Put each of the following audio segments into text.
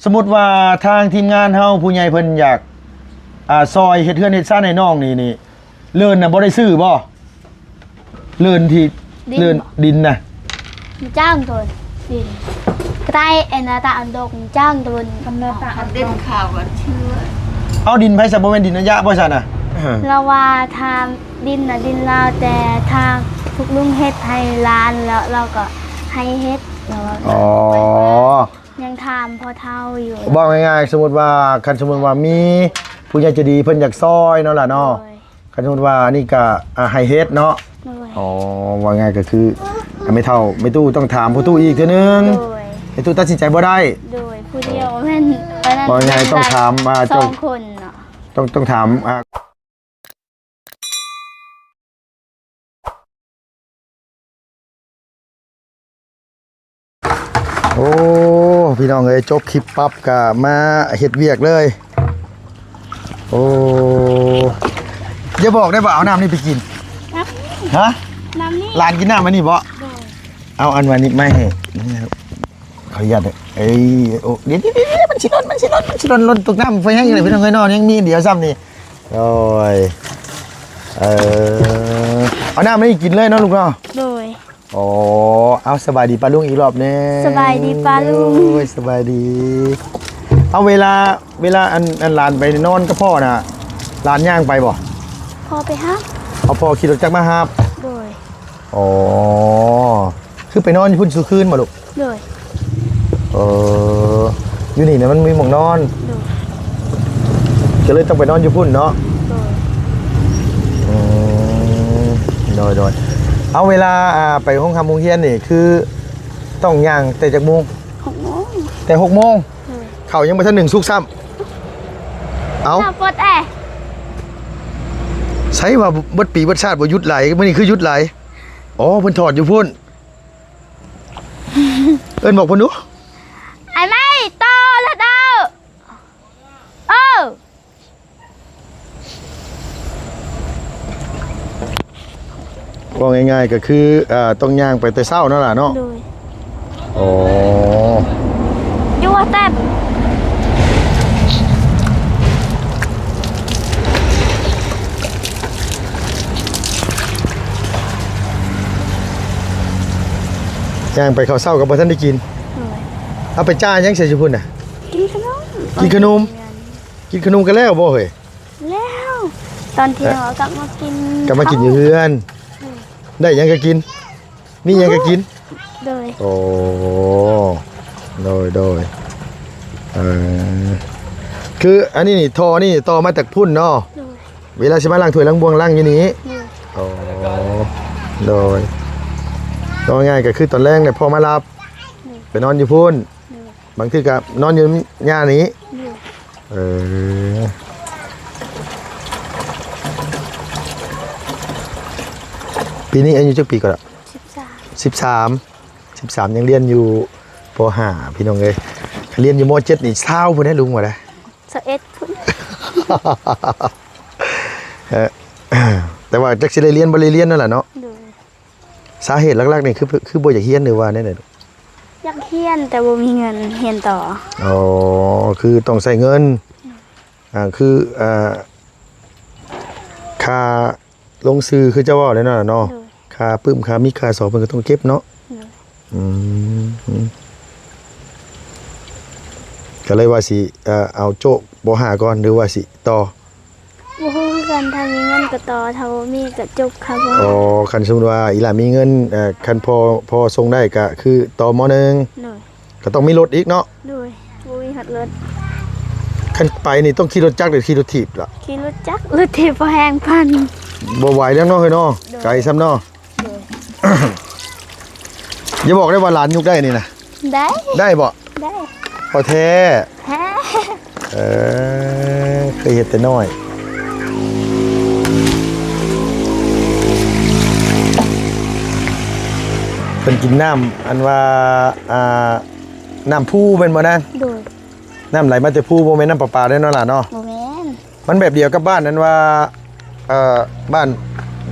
ສົມມຸດວ່າທາງທີມງານເຮົາ ຜູ້ໃຫຍ່ເພິ່ນຢາກ ອ່າ ຊ່ອຍເຮັດເຮືອນເຮັດຊານໃຫ້ນ້ອງນີ້ ນີ້ ເລີນນະບໍ່ໄດ້ຊື້ບໍ່? ເລີນທີ່ ດິນ ເລີນດິນນະ ຈ້າງໂຕນ ດິນ ກະໄຕ ເອັນນາຕາອັນດົກ ຈ້າງໂຕນ ເອົາດິນໃຜຊະ ບໍ່ແມ່ນດິນອາຍະບໍ່ຊັ້ນນະ? ລາວວ່າທາງດິນນະດິນລາວ ແຕ່ທາງພວກລຸງເຮັດໃຫ້ຫຼານ ແລ້ວລາວກໍໃຫ້ເຮັດ ແລ້ວ ອໍ ຍັງຖາມພໍ່ເຖົ້າຢູ່. ເວົ້າງ່າຍໆ ສົມມຸດວ່າ ຄັນສົມມຸດວ່າມີຜູ້ໃຫຍ່ໃຈດີເພິ່ນຢາກຊ່ອຍເນາະຫຼະເນາະ ໂດຍ ຄັນສົມມຸດວ່າອັນນີ້ກະ ອ່າ ໃຫ້ເຮັດເນາະ ໂດຍ ອໍ ເວົ້າງ່າຍກະຄື ອ່າ ແມ່ເຖົ້າ ແມ່ຕູ້ຕ້ອງຖາມພໍ່ຕູ້ອີກເທື່ອໜຶ່ງ ໂດຍ ແມ່ຕູ້ຕັດສິນໃຈບໍ່ໄດ້ ໂດຍ ຜູ້ດຽວແມ່ນ ເວົ້າງ່າຍຕ້ອງຖາມ ອ່າ ສອງຄົນເນາະ ຕ້ອງ ຕ້ອງຖາມ ອ່າ ໂອ້ ພີ່ນ້ອງເອີຍ ຈົບຄລິບປັບກະມາເຮັດວຽກເລີຍ. ໂອ້ ຢ່າບອກໄດ້ວ່າເອົານ້ຳນີ້ໄປກິນ. ຮະ? ນ້ຳນີ້ ຫຼານກິນນ້ຳອັນນີ້ບໍ? ໂດຍ ເອົາອັນວ່ານີ້ມາໃຫ້ ຂໍອະນຸຍາດເດີ. ເອີຍ ໂອ້ ດຽວໆໆ ມັນຊິຫຼົ່ນ ມັນຊິຫຼົ່ນ ມັນຊິຫຼົ່ນ ຫຼົ່ນຕົກນ້ຳໄຟແຮງຢູ່ເລີຍ ພີ່ນ້ອງເອີຍເນາະ ຍັງມີອັນດຽວຊ້ຳນີ້. ໂອ້ຍ ເອີ ເອົານ້ຳໃຫ້ກິນເລີຍເນາະລູກເນາະ. ໂດຍ ໂອ້ ເອົາ ສະບາຍດີປ້າລຸງອີກລອບແດ່. ສະບາຍດີປ້າລຸງ. ໂອ້ຍ ສະບາຍດີ. ເອົາ ເວລາ ເວລາອັນ ອັນຫຼານໄປນອນກັບພໍ່ນະ ຫຼານຍ່າງໄປບໍ່? ພໍ່ໄປຮັບ. ເອົາ ພໍ່ຂີ່ລົດຈັກມາຮັບ. ໂດຍ ອໍ ຄືໄປນອນຢູ່ພຸ້ນສູ່ຄືນບໍ່ລູກ? ໂດຍ ເອີ ຢູ່ນີ້ນະມັນມີໝ່ອງນອນ. ໂດຍ ກໍເລີຍຕ້ອງໄປນອນຢູ່ພຸ້ນເນາະ. ໂດຍ ອືມ ໂດຍໆ. ເອົາ ເວລາ ອ່າ ໄປໂຮງຮ່ຳໂຮງຮຽນນີ້ ຄືຕ້ອງຍ່າງແຕ່ຈັກໂມງ? ຫົກໂມງ. ແຕ່ຫົກໂມງ? ໂດຍ ເຂົ້າຍັງບໍ່ທັນໜຶ້ງສຸກຊ້ຳ. ເອົາ ເອົາ ປອດແອ ໃສວ່າເບິດປີເບິດຊາດບໍ່ຢຸດຫຼາຍ ມື້ນີ້ຄືຢຸດຫຼາຍ? ອໍ ເພິ່ນຖອດຢູ່ພຸ້ນ. ເອີ້ນບອກເພິ່ນດູ. ໄອ້ໄມ້ຕໍ່ລະເດີ. ເອີ ເວົ້າງ່າຍໆ ກໍຄື ເອີ ຕ້ອງຍ່າງໄປແຕ່ເຊົ້ານັ້ນລະເນາະ. ໂດຍ ໂອ້ ຢູ່ວ່າແຕ່ ຍ່າງໄປເຂົ້າເຊົ້າກໍບໍ່ທັນໄດ້ກິນ. ໂດຍ ເອົາໄປຈ່າຍຫຍັງໃສ່ຢູ່ພຸ້ນນະ? ກິນຂະໜົມ. ກິນຂະໜົມ? ແມ່ນ ກິນຂະໜົມກໍແລ້ວບໍ່ເຮີ້ຍ? ແລ້ວ ຕອນທ່ຽງເຮົາກັບມາກິນ ກັບມາກິນຢູ່ເຮືອນ. ອືມ ໄດ້ຫຍັງກໍກິນ ມີຫຍັງກໍກິນ. ໂດຍ ໂອ້ ໂດຍໆ. ເອີ ຄືອັນນີ້ນີ້ ທໍ່ນີ້ຕໍ່ມາຈາກພຸ້ນເນາະ. ໂດຍ ເວລາຊິມາລ້າງຖ້ວຍລ້າງບ່ວງລ້າງຢູ່ນີ້. ໂດຍ ໂອ້ ໂດຍ ເວົ້າງ່າຍກໍຄືຕອນແລງນີ້ພໍ່ມາຮັບ. ໂດຍ ໄປນອນຢູ່ພຸ້ນ. ໂດຍ ບາງເທື່ອກໍນອນຢູ່ນຳຍ່ານີ້. ໂດຍ ເອີ ປີນີ້ອາຍຸຈັກປີກໍລະ? ສິບສາມ ສິບສາມ ສິບສາມ ຍັງຮຽນຢູ່ ປໍຫ້າ ພີ່ນ້ອງເອີຍ. ຄັນຮຽນຢູ່ ມໍເຈັດ ນີ້ ຊາວພຸ້ນເດ້ ລຸງວ່າໄດ໋. ຊາວເອັດພຸ້ນ. ເອີ ແຕ່ວ່າຈັກຊິໄດ້ຮຽນບໍ່ໄດ້ຮຽນນັ້ນລະເນາະ. ໂດຍ ສາເຫດຫຼັກໆນີ້ຄື ຄືບໍ່ຢາກຮຽນ ຫຼືວ່າແນວໃດ? ຢາກຮຽນແຕ່ບໍ່ມີເງິນຮຽນຕໍ່. ອໍ ຄືຕ້ອງໃຊ້ເງິນ. ອືມ ອ່າ ຄື ອ່າ ຄ່າລົງຊື່ຄືເຈົ້າເວົ້າແຫຼະເນາະ. ໂດຍ ຄ່າປຶ້ມ ຄ່າມິກ ຄ່າສອບ ເພິ່ນກໍຕ້ອງເກັບເນາະ. ໂດຍ ອືມ ກໍເລີຍວ່າຊິ ເອີ ເອົາໂຈະ ປໍຫ້າ ກ່ອນ ຫຼືວ່າຊິຕໍ່? ບໍ່ຮູ້ຄືກັນ ຖ້າມີເງິນກໍຕໍ່ ຖ້າບໍ່ມີກໍຈົບຄ່ະ. ອໍ ຄັນສົມມຸດວ່າອີ່ຫຼ້າມີເງິນ ເອີ ຄັນພໍ ພໍສົ່ງໄດ້ກໍຄືຕໍ່ ມໍໜຶ່ງ. ໂດຍ ກໍຕ້ອງມີລົດອີກເນາະ. ໂດຍ ບໍ່ມີຮອດລົດ. ຄັນໄປນີ້ຕ້ອງຂີ່ລົດຈັກ ຫຼືຂີ່ລົດຖີບລະ? ຂີ່ລົດຈັກ ລົດຖີບພໍແຮງພັນ. ບໍ່ໄຫວແລ້ວເນາະເຮີ້ຍເນາະ. ໂດຍ ໄກຊ້ຳເນາະ. ໂດຍ ຢ່າບອກໄດ້ວ່າຫຼານຍົກໄດ້ນີ້ນະ. ໄດ້ ໄດ້ບໍ່? ໄດ້. ບໍ່ແທ້? ແທ້. ເອີ ເຄີຍເຮັດແຕ່ນ້ອຍ. ເພິ່ນກິນນ້ຳ ອັນວ່າ ອ່າ ນ້ຳພູແມ່ນບໍ່ນາງ? ໂດຍ ນ້ຳໄຫຼມາແຕ່ພູ ບໍ່ແມ່ນນ້ຳປະປາເດ້ເນາະຫຼານເນາະ. ບໍ່ແມ່ນ. ມັນແບບດຽວກັບບ້ານນັ້ນວ່າ ເອີ ບ້ານ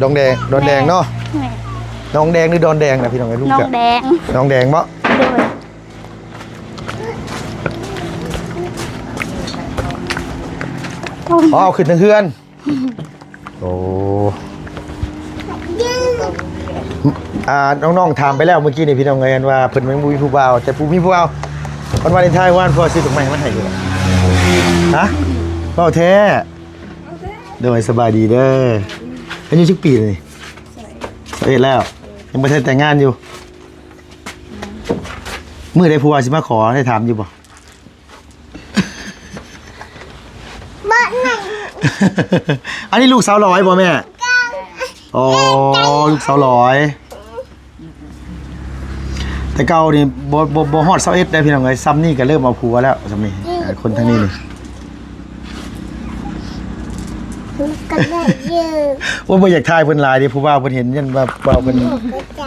ດອງແດງ ດອນແດງເນາະ. ແມ່ນ ດອງແດງ ຫຼື ດອນແດງນະ ພີ່ນ້ອງເອີຍ? ລຸງ ດອງແດງ. ດອງແດງບໍ່? ໂດຍ. ອໍ ເອົາຂຶ້ນທາງເຮືອນ. ໂອ້ ອ່າ ນ້ອງໆ ຖາມໄປແລ້ວເມື່ອກີ້ນີ້ ພີ່ນ້ອງເອີຍ ອັນວ່າເພິ່ນຍັງບໍ່ມີຜູ້ບ່າວ ແຕ່ຜູ້ມີຜູ້ບ່າວ ວັນວາເລນທາຍ ວານພໍ່ຊື້ດອກໄມ້ມາໃຫ້ຢູ່. ຮະ ເວົ້າແທ້? ໂດຍ ສະບາຍດີເດີ. ອາຍຸຈັກປີແລ້ວນີ້? ຊາວເອັດແລ້ວ. ຍັງບໍ່ທັນແຕ່ງງານຢູ່? ມື້ໃດຜູ້ບ່າວຊິມາຂໍ ໄດ້ຖາມຢູ່ບໍ່? ອັນນີ້ລູກສາວຫຼອຍບໍ່ແມ່? ອໍ ລູກສາວຫຼອຍ. ແຕ່ເກົ່ານີ້ບໍ່ ບໍ່ ບໍ່ຮອດຊາວເອັດໄດ໋ ພີ່ນ້ອງເອີຍ. ຊ່ຳນີ້ກໍເລີ່ມເອົາຜົວແລ້ວ ຊ່ຳນີ້. ເອີ ຄົນທາງນີ້ນີ້ ກໍໄດ້ຢູ່. ໂອ້ຍ ບໍ່ຢາກຖ່າຍເພິ່ນຫຼາຍເດ້ ຜູ້ບ່າວເພິ່ນເຫັນ ຢ້ານວ່າຜູ້ບ່າວເພິ່ນ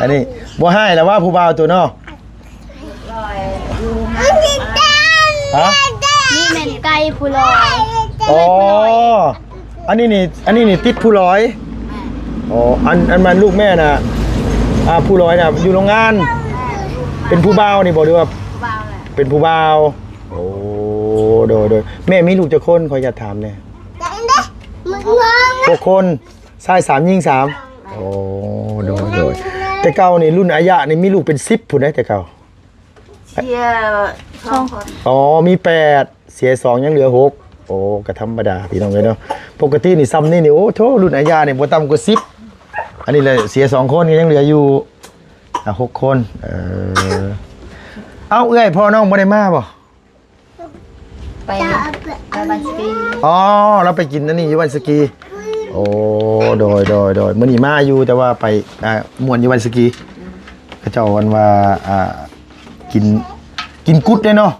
ອັນນີ້ ບໍ່ຮ້າຍແລ້ວວ່າຜູ້ບ່າວໂຕເນາະ. ຮະ? ນີ້ແມ່ນໄກ່ຜູ້ລອຍ. ອໍ ອັນນີ້ນີ້ ອັນນີ້ນີ້ຕິດຜູ້ລອຍ. ແມ່ນ. ອໍ ອັນ ອັນ ອັນລູກແມ່ນະ ອ່າ ຜູ້ລອຍນະ ຢູ່ໂຮງງານ. ແມ່ນ. ເປັນຜູ້ບ່າວນີ້ບໍ່ ຫຼືວ່າ ຜູ້ບ່າວແຫຼະ? ເປັນຜູ້ບ່າວ. ໂອ້ ໂດຍ ໂດຍ. ແມ່ມີລູກຈັກຄົນ? ຂໍອະນຸຍາດຖາມແດ່. ຫົກຄົນ. ຊາຍສາມ ຍິງສາມ. ໂອ້ ໂດຍ ໂດຍ. ແຕ່ເກົ່ານີ້ລຸ້ນອາຍະນີ້ມີລູກເປັນສິບພຸ້ນເດ້ ແຕ່ເກົ່າ. ເສຍສອງຄົນ. ອໍ ມີແປດ ເສຍສອງ ຍັງເຫຼືອຫົກ. ໂອ້ ກໍທຳມະດາພີ່ນ້ອງເອີຍເນາະ. ປົກກະຕິນີ້ຊ່ຳນີ້ນີ້ ໂອ້ໂທ້ ລຸ້ນອາຍະນີ້ບໍ່ຕ່ຳກວ່າສິບ. ອັນນີ້ແຫຼະເສຍສອງຄົນ ກໍຍັງເຫຼືອຢູ່ ອ່າ ຫົກຄົນ. ເອີ ເອົ້າ ເອື້ອຍ ພໍ່ນ້ອງບໍ່ໄດ້ມາບໍ່? ໄປ ໄປບ້ານສະກີ. ອໍ ລາວໄປກິນອັນນີ້ຢູ່ບ້ານສະກີ. ໂອ້ ໂດຍ ໂດຍ ໂດຍ. ມື້ນີ້ມາຢູ່ ແຕ່ວ່າໄປ ອ່າ ມ່ວນຢູ່ບ້ານສະກີ. ເຂົາເຈົ້າ ອັນວ່າ ອ່າ ກິນ ກິນກຸດເດ້ເນາະ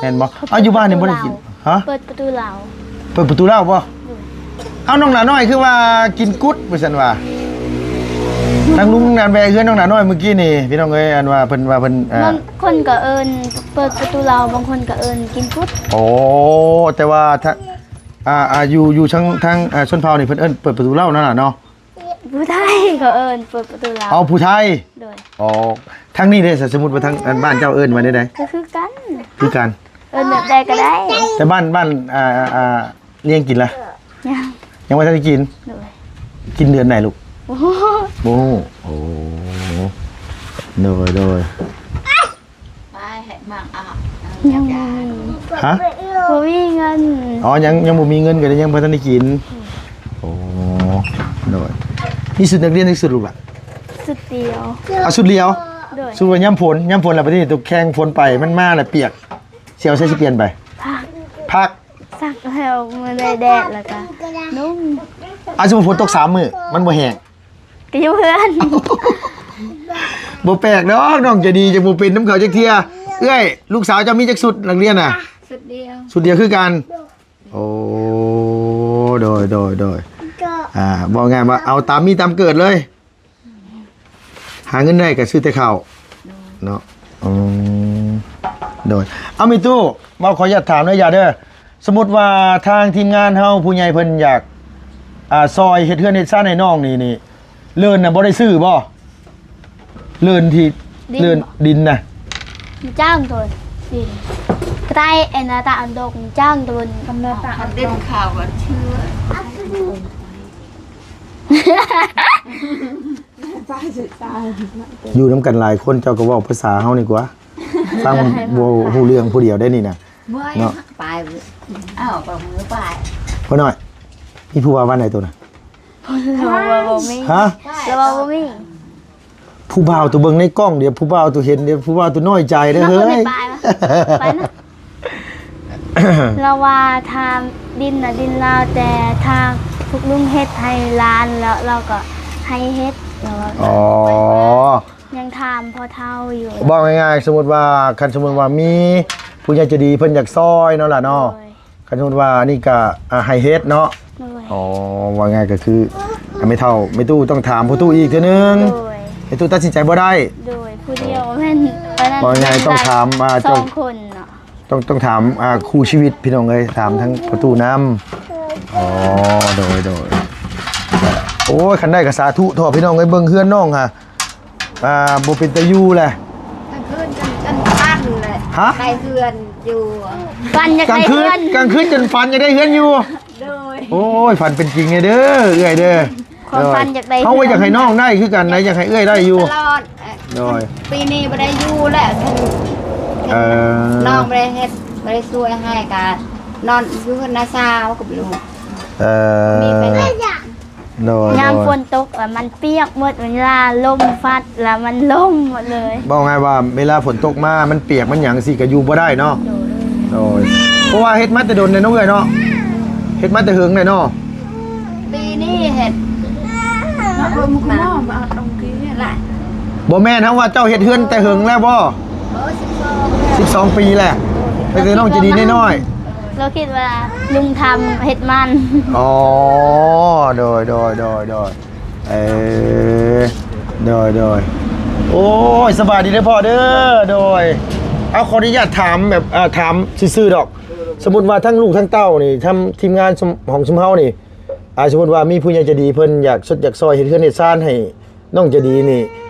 ແມ່ນບໍ່? ເອົາ ຢູ່ບ້ານນີ້ບໍ່ໄດ້ກິນ. ຮະ? ເປີດປະຕູລາວ. ເປີດປະຕູລາວບໍ່? ໂດຍ. ເອົາ ນ້ອງຫຼ້ານ້ອຍຄືວ່າກິນກຸດວ່າຊັ້ນວ່າ. ທາງລຸງນັ້ນແວ່ເຮືອນນ້ອງຫຼ້ານ້ອຍມື້ກີ້ນີ້ ພີ່ນ້ອງເອີຍ ອັນວ່າເພິ່ນວ່າເພິ່ນ ອ່າ ບາງຄົນກໍເອີ້ນເປີດປະຕູລາວ ບາງຄົນກໍເອີ້ນກິນກຸດ. ໂອ້ ແຕ່ວ່າ ອ່າ ອ່າ ຢູ່ ຢູ່ທາງ ທາງ ອ່າ ຊົນເຜົ່ານີ້ເພິ່ນເອີ້ນເປີດປະຕູລາວນັ້ນລະເນາະ. ຜູ້ໄທເຂົາເອີ້ນເປີດປະຕູລາວ. ເອົາ ຜູ້ໄທ. ໂດຍ. ອໍ ທາງນີ້ເດ້ ສົມມຸດວ່າທາງ ອັນ ບ້ານເຈົ້າເອີ້ນວ່າແນວໃດ? ກໍຄືກັນ. ຄືກັນ. ເອີ້ນແບບໃດກໍໄດ້. ແຕ່ບ້ານ ບ້ານ ອ່າ ອ່າ ລ້ຽງກິນລະ? ຍັງ. ຍັງບໍ່ທັນໄດ້ກິນ? ໂດຍ. ກິນເດືອນໃດລູກ? ບໍ່ຮູ້. ບໍ່ຮູ້. ໂອ້ ໂດຍ ໂດຍ. ໄປໃຫ້ໝາກອາບ. ຍັງບໍ່ມີ. ຮະ? ບໍ່ມີເງິນ. ອໍ ຍັງ ຍັງບໍ່ມີເງິນ ກໍເລີຍຍັງບໍ່ທັນໄດ້ກິນ. ໂອ້ ໂດຍ. ມີຊຸດນັກຮຽນຈັກຊຸດລູກລະ? ຊຸດດຽວ. ເອົາຊຸດດຽວ? ໂດຍ. ຊຸດວ່າຍາມຝົນ ຍາມຝົນລະ ບັດນີ້ຕົກແຂ່ງຝົນໄປ ມັນມາລະປຽກ ຊິເອົາໃສຊິປ່ຽນໄປ? ພັກ. ພັກ. ຊັກແລ້ວມື້ໃດແດດແລ້ວກະນຸ່ງ. ອາ ສົມມຸດຝົນຕົກສາມມື້ ມັນບໍ່ແຫ້ງ ກໍຢູ່ເຮືອນ. ບໍ່ແປກດອກ ນ້ອງໃຈດີຈະບໍ່ເປັນນຳເຂົາຈັກເທື່ອ. ເອື້ອຍ ລູກສາວເຈົ້າມີຈັກຊຸດນັກຮຽນນະ? ຊຸດດຽວ. ຊຸດດຽວຄືກັນ. ໂອ້ ໂດຍ ໂດຍ ໂດຍ. ອ່າ ເວົ້າງ່າຍວ່າເອົາຕາມມີຕາມເກີດເລີຍ. ຫາເງິນໄດ້ກໍຊື້ແຕ່ເຂົ້າເນາະ. ອືມ ໂດຍ. ເອົາ ແມ່ຕູ້ ເວົ້າ ຂໍອະນຸຍາດຖາມເດີ ຢ່າເດີ ສົມມຸດວ່າທາງທີມງານເຮົາ ຜູ້ໃຫຍ່ເພິ່ນຢາກ ອ່າ ຊ່ອຍເຮັດເຮືອນເຮັດຊານໃຫ້ນ້ອງນີ້ ນີ້ ເລີນນະບໍ່ໄດ້ຊື້ບໍ່? ເລີນທີ່ ດິນ ເລີນ ບໍ່? ດິນນະ ຈ້າງໂຕນ ດິນ ກະໄຕ ອັນນາຕາອັນດົກ ຈ້າງໂຕນ ກຳນາຕາອັນເດັດ ຂ່າວວ່າຊື່ ຢູ່ນຳກັນຫຼາຍຄົນ ເຈົ້າກໍເວົ້າພາສາເຮົານີ້ກວ່າ ຟັງບໍ່ຮູ້ເລື່ອງຜູ້ດຽວໄດ໋ນີ້ນະ ເນາະ. ໄປ ເອົາ ໄປມືໄປ. ພໍ່ນ້ອຍ ມີຜູ້ວ່າວ່າໃດໂຕນະ? ລາວວ່າບໍ່ມີ. ຮະ? ລາວວ່າບໍ່ມີ. ຜູ້ບ່າວໂຕເບິ່ງໃນກ້ອງ ດຽວຜູ້ບ່າວໂຕເຫັນ ດຽວຜູ້ບ່າວໂຕນ້ອຍໃຈເດີເຮີ້ຍ. ລາວວ່າທາງດິນນະດິນລາວ ແຕ່ທາງພວກລຸງເຮັດໃຫ້ຫຼານ ແລ້ວລາວກໍໃຫ້ເຮັດ ລາວວ່າ. ອໍ ຍັງຖາມພໍ່ເຖົ້າຢູ່. ເວົ້າງ່າຍໆ ສົມມຸດວ່າ ຄັນສົມມຸດວ່າມີຜູ້ໃຫຍ່ໃຈດີເພິ່ນຢາກຊ່ອຍເນາະຫຼະເນາະ. ໂດຍ. ຄັນສົມມຸດວ່າອັນນີ້ກະ ອ່າ ໃຫ້ເຮັດເນາະ. ໂດຍ. ອໍ ວ່າງ່າຍກໍຄື ອ່າ ແມ່ເຖົ້າ ແມ່ຕູ້ຕ້ອງຖາມພໍ່ຕູ້ອີກເທື່ອໜຶ່ງ. ໂດຍ. ແມ່ຕູ້ຕັດສິນໃຈບໍ່ໄດ້. ໂດຍ. ຜູ້ດຽວແມ່ນ ເວົ້າງ່າຍຕ້ອງຖາມ ອ່າ ສອງຄົນເນາະ. ຕ້ອງ ຕ້ອງຖາມ ອ່າ ຄູ່ຊີວິດພີ່ນ້ອງເອີຍ ຖາມທັງພໍ່ຕູ້ນຳ. ອໍ ໂດຍ ໂດຍ. ໂອ້ຍ ຄັນໄດ້ກໍສາທຸເຖາະພີ່ນ້ອງເອີຍ ເບິ່ງເຮືອນນ້ອງຫາ ອ່າ ບໍ່ເປັນຕາຢູ່ແຫຼະ. ກາງຄືນຈົນ ຈົນຝັນແຫຼະ. ຮະ? ໄດ້ເຮືອນຢູ່. ຝັນຢາກໄດ້ເຮືອນ. ກາງຄືນ ກາງຄືນຈົນຝັນຢາກໄດ້ເຮືອນຢູ່. ໂດຍ ໂອ້ຍ ຝັນເປັນຈິງແດ່ເດີ ເອື້ອຍເດີ. ຄວາມຝັນຢາກໄດ້ ເຮົາກໍຢາກໃຫ້ນ້ອງໄດ້ຄືກັນນະ ຢາກໃຫ້ເອື້ອຍໄດ້ຢູ່ຕະຫຼອດ. ໂດຍ ປີນີ້ບໍ່ໄດ້ຢູ່ແລ້ວ ເອີ ນ້ອງບໍ່ໄດ້ເຮັດ ບໍ່ໄດ້ຊ່ວຍໃຫ້ ກະນອນຢູ່ເຮືອນນ້າສາວກັບລູກ. ເອີ ໂດຍ ຍາມຝົນຕົກລະມັນປຽກໝົດ ເວລາລົມພັດລະມັນລົມໝົດເລີຍ. ເວົ້າງ່າຍວ່າເວລາຝົນຕົກມາມັນປຽກມັນຫຍັງຊີ້ກະຢູ່ບໍ່ໄດ້ເນາະ. ໂດຍ ໂດຍ ເພາະວ່າເຮັດມາແຕ່ດົນແລ້ວເນາະ ເອື້ອຍເນາະ ເຮັດມາແຕ່ເຫິງແລ້ວເນາະ. ປີນີ້ເຮັດ ບໍ່ແມ່ນ ເຮົາວ່າເຈົ້າເຮັດເຮືອນແຕ່ເຫິງແລ້ວບໍ່? ສິບສອງ ປີແລ້ວ ຕັ້ງແຕ່ນ້ອງໃຈດີນ້ອຍໆ. ລາວຄິດວ່າລຸງທຳເຮັດມັນ. ອໍ ໂດຍ ໂດຍ ໂດຍ ໂດຍ ເອີ ໂດຍ ໂດຍ ໂອ້ຍ ສະບາຍດີເດີພໍ່ເດີ. ໂດຍ ເອົາ ຂໍອະນຸຍາດຖາມແບບ ເອີ ຖາມຊື່ໆດອກ. ສົມມຸດວ່າທັງລູກທັງເຕົ້ານີ້ ທາງທີມງານຂອງຊຸມເຮົານີ້ ອ່າ ສົມມຸດວ່າມີຜູ້ໃຫຍ່ໃຈດີເພິ່ນຢາກຊົດຢາກຊ່ອຍເຮັດເຮືອນເຮັດຊານໃຫ້ນ້ອງໃຈດີນີ້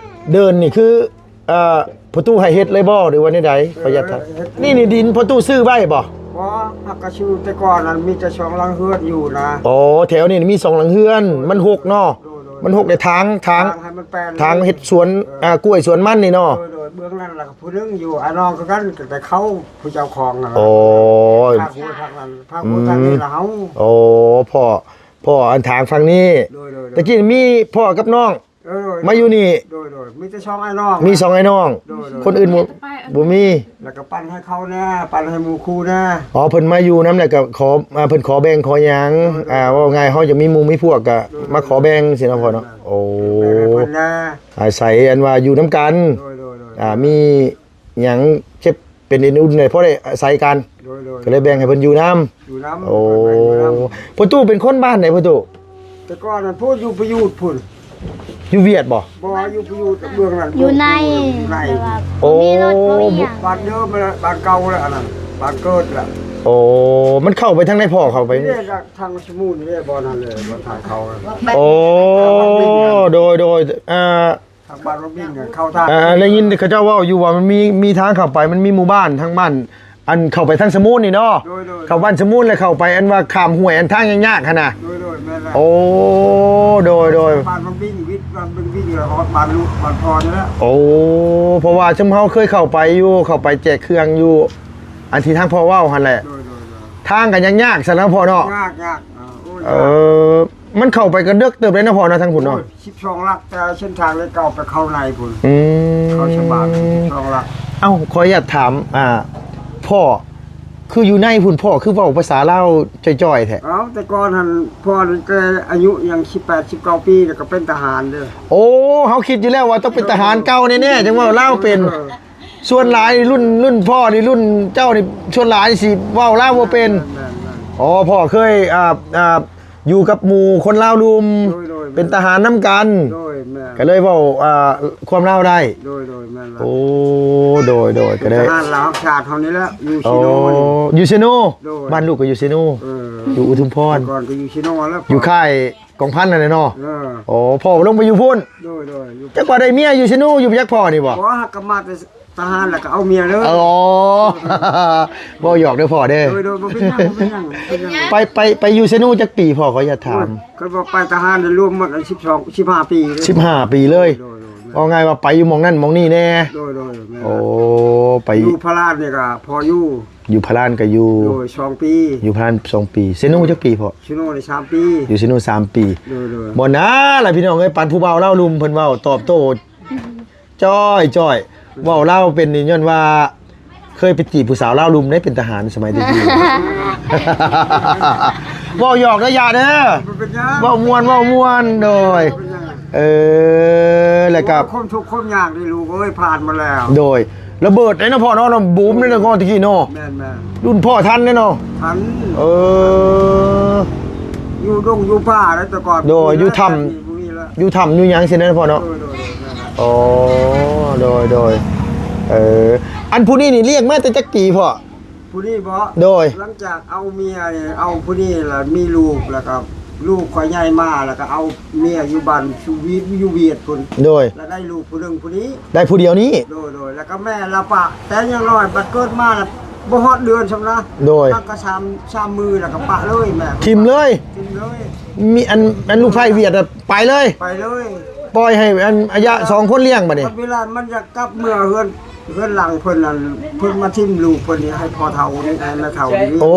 ເດີ່ນນີ້ຄື ອ່າ ພໍ່ຕູ້ໃຫ້ເຮັດເລີຍບໍ່ ຫຼືວ່າແນວໃດ? ຂໍຢາກຖາມ ເອີ ເຮັດ ນີ້ ນີ້ດິນພໍ່ຕູ້ຊື້ໄວ້ບໍ່? ບໍ່ ຫາກກະຊື່ແຕ່ກ່ອນນັ້ນມີແຕ່ສອງຫຼັງເຮືອນຢູ່ນະ. ອໍ ແຖວນີ້ມີສອງຫຼັງເຮືອນ ມັນຮົກເນາະ. ໂດຍ ໂດຍ ມັນຮົກ ແລະ ທາງ ທາງ ທາງໃຫ້ມັນແປນ ທາງເຮັດສວນ ເອີ ອ່າ ກ້ວຍສວນມັນນີ້ເນາະ. ໂດຍ ໂດຍ ເບື້ອງນັ້ນລະຜູ້ໜຶ່ງຢູ່ ອ້າຍນ້ອງຄືກັນ ແຕ່ເຂົາຜູ້ເຈົ້າຂອງນະ. ໂອ້ຍ ພາກຫົວທາງນັ້ນ ພາກຫົວທາງນີ້ລະເຮົາ. ໂອ້ ພໍ່ ພໍ່ອັນທາງຝັ່ງນີ້. ໂດຍ ໂດຍ ໂດຍ ແຕ່ກີ້ມີພໍ່ກັບນ້ອງ ເອີ ມາຢູ່ນີ້. ໂດຍ ໂດຍ ມີແຕ່ສອງອ້າຍນ້ອງ ມີສອງອ້າຍນ້ອງ. ໂດຍ ໂດຍ ຄົນອື່ນບໍ່ ບໍ່ມີ. ແລ້ວກໍປັນໃຫ້ເຂົາແດ່ ປັນໃຫ້ໝູ່ຄູ່ແດ່. ອໍ ເພິ່ນມາຢູ່ນຳ ແລ້ວກໍຂໍ ອ່າ ເພິ່ນຂໍແບ່ງຂໍຫຍັງ. ໂດຍ ໂດຍ ອ່າ ເວົ້າງ່າຍເຮົາຢາກມີໝູ່ມີພວກກໍ ໂດຍ ໂດຍ ມາຂໍແບ່ງຊີ້ນະພໍ່ເນາະ. ໂອ້ ແບ່ງໃຫ້ເພິ່ນແດ່ ອາໄສອັນວ່າຢູ່ນຳກັນ. ໂດຍ ໂດຍ ໂດຍ ອ່າ ມີຫຍັງເຈັບເປັນເອັນອຸ່ນແດ່ ພໍໄດ້ອາໄສກັນ. ໂດຍ ໂດຍ ກໍເລີຍແບ່ງໃຫ້ເພິ່ນຢູ່ນຳ. ຢູ່ນຳ ໂອ້ ເພິ່ນໃຫ້ຢູ່ນຳ. ພໍ່ຕູ້ເປັນຄົນບ້ານໃດພໍ່ຕູ້? ແຕ່ກ່ອນນັ້ນພຸ້ນ ຢູ່ປະຢູດພຸ້ນ. ຢູ່ຫວຽດບໍ່? ບໍ່ ຢູ່ປະຢູດເບື້ອງນັ້ນ ຢູ່ໃນ ຢູ່ໃນ ແບບວ່າ ໂອ້ ບໍ່ມີລົດບໍ່ມີຫຍັງ ບ້ານເດີມແຫຼະ ບ້ານເກົ່າແຫຼະ ອັນນັ້ນ ບ້ານເກີດແຫຼະ. ໂອ້ ມັນເຂົ້າໄປທາງໃດພໍ່ ເຂົ້າໄປ? ນີ້ແຫຼະ ທາງສະໝຸນນີ້ແຫຼະ ບ່ອນນັ້ນແຫຼະ ບ່ອນທາງເຂົ້າ. ໂອ້ ໂດຍ ໂດຍ ອ່າ ທາງບ້ານບັກບິງເຂົ້າທາງ ເອີ ໄດ້ຍິນເຂົາເຈົ້າເວົ້າຢູ່ວ່າມັນມີ ມີທາງເຂົ້າໄປ ມັນມີໝູ່ບ້ານທາງບ້ານ ອັນເຂົ້າໄປທາງສະໝຸນນີ້ເນາະ. ໂດຍ ໂດຍ ເຂົ້າບ້ານສະໝຸນ ແລ້ວເຂົ້າໄປອັນວ່າຂ້າມຫ້ວຍ ອັນທາງຍາກໆຫັ້ນນະ. ໂດຍ ໂດຍ ແມ່ນແລ້ວ. ໂອ້ ໂດຍ ໂດຍ ບ້ານບັກບິງ ວິດບ້ານບັກບິງ ແລ້ວຮອດບ້ານລູກບ້ານພໍ່ນີ້ແຫຼະ. ໂອ້ ເພາະວ່າຊຸມເຮົາເຄີຍເຂົ້າໄປຢູ່ ເຂົ້າໄປແຈກເຄື່ອງຢູ່ ອັນທີ່ທາງພໍ່ເວົ້າຫັ້ນແຫຼະ. ໂດຍ ໂດຍ ໂດຍ ທາງກໍຍາກໆຊັ້ນນະພໍ່ເນາະ. ຍາກໆ ເອີ ໂອ້ຍ ເອີ ຍາກ ມັນເຂົ້າໄປກໍເດິກເຕີບເລີຍເນາະພໍ່ເນາະ ທາງພຸ້ນເນາະ. ໂອ້ຍ ສິບສອງຫຼັກ ແຕ່ເສັ້ນທາງເລກເກົ້າໄປເຂົ້າໃນພຸ້ນ. ອືມ ເຂົ້າຊະບານ ສິບສອງຫຼັກ. ເອົ້າ ຂໍອະນຸຍາດຖາມ ອ່າ ພໍ່ ຄືຢູ່ໃນພຸ້ນ ພໍ່ຄືເວົ້າພາສາລາວຈ່ອຍໆແທ້? ເອົ້າ ແຕ່ກ່ອນຫັ້ນ ພໍ່ນີ້ແຕ່ອາຍຸຍັງສິບແປດ ສິບເກົ້າປີ ແລ້ວກໍເປັນທະຫານເດີ. ໂອ້ ເຮົາຄິດຢູ່ແລ້ວວ່າຕ້ອງເປັນທະຫານເກົ່າແນ່ໆ ຈັ່ງເວົ້າລາວເປັນ. ເອີ ສ່ວນຫຼາຍລຸ້ນ ລຸ້ນພໍ່ນີ້ ລຸ້ນເຈົ້ານີ້ ສ່ວນຫຼາຍຊິເວົ້າລາວບໍ່ເປັນ. ແມ່ນໆໆ ອໍ ພໍ່ເຄີຍ ອ່າ ອ່າ ຢູ່ກັບໝູ່ຄົນລາວລຸ່ມ ໂດຍໆ ເປັນທະຫານນຳກັນ. ໂດຍ ແມ່ນ ກໍເລີຍເວົ້າ ອ່າ ຄວາມລາວໄດ້. ໂດຍໆ ແມ່ນລະ. ໂອ້ ໂດຍໆ ກໍໄດ້ ເປັນທະຫານລາວຮັກຊາດເຮົານີ້ແຫຼະ ຢູ່ເຊໂນ. ອໍ ຢູ່ເຊໂນ. ໂດຍ ບ້ານລູກກໍຢູ່ເຊໂນ. ເອີ ຢູ່ອຸທຸມພອນ. ແຕ່ກ່ອນກໍຢູ່ເຊໂນແລ້ວ ຢູ່ຄ້າຍ ກອງພັນນັ້ນແຫຼະເນາະ. ເອີ ໂອ້ ພໍ່ລົງໄປຢູ່ພຸ້ນ. ໂດຍໆ ຢູ່ ຈັກວ່າໄດ້ເມຍຢູ່ເຊໂນຢູ່ຈັກພໍ່ນີ້ບໍ່? ບໍ່ ຫາກກໍມາແຕ່ທະຫານແລ້ວກໍເອົາເມຍເລີຍ. ອໍ ເວົ້າຫຍອກເດີພໍ່ເດີ. ໂດຍໆ ບໍ່ເປັນຫຍັງ ບໍ່ເປັນຫຍັງ ບໍ່ເປັນຫຍັງ. ໄປ ໄປ ໄປຢູ່ເຊໂນຈັກປີພໍ່ ຂໍອະນຸຍາດຖາມ? ໂອ້ຍ ຄັນວ່າໄປທະຫານລວມໝົດ ສິບສອງ ສິບຫ້າປີເລີຍ. ສິບຫ້າປີເລີຍ. ໂດຍໆ ເວົ້າງ່າຍວ່າໄປຢູ່ໝ່ອງນັ້ນໝ່ອງນີ້ແດ່. ໂດຍໆ ແມ່ນ. ໂອ້ ໄປ ຢູ່ພະລານນີ້ກໍພໍຢູ່. ຢູ່ພະລານກໍຢູ່ ໂດຍ ສອງປີ. ຢູ່ພະລານສອງປີ. ເຊໂນຈັກປີພໍ່? ເຊໂນນີ້ສາມປີ. ຢູ່ເຊໂນສາມປີ. ໂດຍໆ ບໍ່ນາລະພີ່ນ້ອງເອີຍ ປານຜູ້ບ່າວລາວລຸ່ມເພິ່ນເວົ້າຕອບໂຕ້ຈ້ອຍໆ ເວົ້າລາວເປັນນີ້ຍ້ອນວ່າເຄີຍໄປຈີບຜູ້ສາວລາວລຸ່ມເດ້ ເປັນທະຫານສະໄໝແຕ່ກີ້. ເວົ້າຫຍອກເດີ ຢ່າເດີ ບໍ່ເປັນຫຍັງ ເວົ້າມ່ວນ ເວົ້າມ່ວນ. ໂດຍ ບໍ່ເປັນຫຍັງ. ເອີ ແລ້ວກໍ ຄວາມທຸກຄວາມຍາກນີ້ລູກເອີຍ ຜ່ານມາແລ້ວ. ໂດຍ ລະເບີດເດ້ເນາະພໍ່ເນາະ ລະບູມເດ້ເນາະ ຕະກີ້ເນາະ. ແມ່ນໆ ລຸ້ນພໍ່ທັນເດ້ເນາະ. ທັນ. ເອີ ຢູ່ດົງຢູ່ປ່າເດ້ແຕ່ກ່ອນ. ໂດຍ ຢູ່ຖ້ຳ ບໍ່ມີລະ ຢູ່ຖ້ຳຢູ່ຫຍັງຊີ້ນະພໍ່ເນາະ. ໂດຍໆໆ ແມ່ນລະ. ອໍ ໂດຍໆ ເອີ ອັນຜູ້ນີ້ນີ້ລ້ຽງມາແຕ່ຈັກປີພໍ່? ຜູ້ນີ້ບໍ? ໂດຍ ຫຼັງຈາກເອົາເມຍນີ້ ເອົາຜູ້ນີ້ລະມີລູກ ແລ້ວກໍລູກຂ້ອຍໃຫຍ່ມາ ແລ້ວກໍເອົາເມຍຢູ່ບ້ານສຸວີດ ຢູ່ຫວຽດພຸ້ນ. ໂດຍ ແລ້ວໄດ້ລູກຜູ້ໜຶ່ງຜູ້ນີ້ ໄດ້ຜູ້ດຽວນີ້. ໂດຍໆ ແລ້ວກໍແມ່ລະປະແຕ່ຍັງນ້ອຍ ບັດເກີດມາລະ ບໍ່ຮອດເດືອນຊ້ຳນະ ໂດຍ ແລ້ວກໍສາມ ສາມມື້ແລ້ວກໍປະເລີຍແມ່ ຖິ້ມເລີຍ ຖິ້ມເລີຍ ມີອັນ ອັນລູກໃພ້ຫວຽດອະໄປເລີຍ ໄປເລີຍ ປ່ອຍໃຫ້ອັນອາຍະສອງຄົນລ້ຽງບັດນີ້ ເວລາມັນຢາກກັບເມືອເຮືອນ ເຮືອນຫຼັງເພິ່ນນັ້ນ ເພິ່ນມາຖິ້ມລູກເພິ່ນນີ້ໃຫ້ພໍ່ເຖົ້ານີ້ ໃຫ້ແມ່ເຖົ້ານີ້ ໂອ້